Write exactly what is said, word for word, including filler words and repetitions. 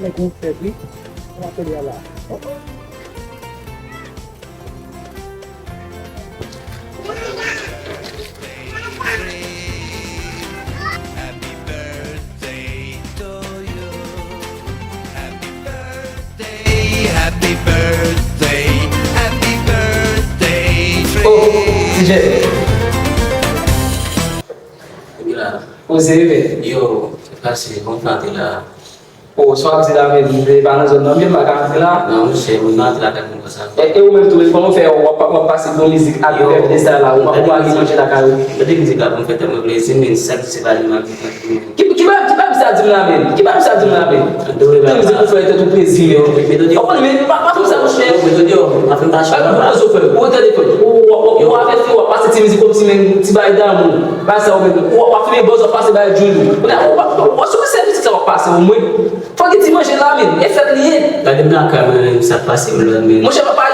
Nèg ou fè wi. Ou ap pede a la. Happy birthday, happy birthday, Oh, T J. Epi la, Poze, men. Yo, se pase, bon tante la. Oh, sa w ap di la, men, m pa nan zòn nan, men m pa ka antre la. Non, monchè, moun nan antre lakay moun konsa. E, e ou menm tou, men, kòman w fè w ap, w ap pase bon mizik ak Yo, bèf de sa la, ou pa gade pou al mizik. Manje lakay ou? Gade mizik la pou m fè tèt mwen plezi, men sa ki se pa li m ap di tande. Ki, ki ba, ki ba sa di m la, men? Ki ba sa di m la, men? Tande mizik pou fè tèt ou plezi, men. Ou konnen, men, pa, pa fè sa, monchè. Yo, men yo, yo, pa fè m pa Pa chita. fè bòz ou fè. Ou tande fè. Ou, ou, ou, ou ap fè fi, w ap pase ti mizik kòmsi, men, ti bagay damou. Ba sa ou menm. Ou ap fimen bòz, w ap pase bagay djouj ou. Kounye a, ou, ou, ou sou sèvis sa w ap pase, ou mwen. Fò gen ti manje la, men. E fèt li ye. Gade m lakay mwen menm, sa k pase m la, men. Monchè, pa, pa,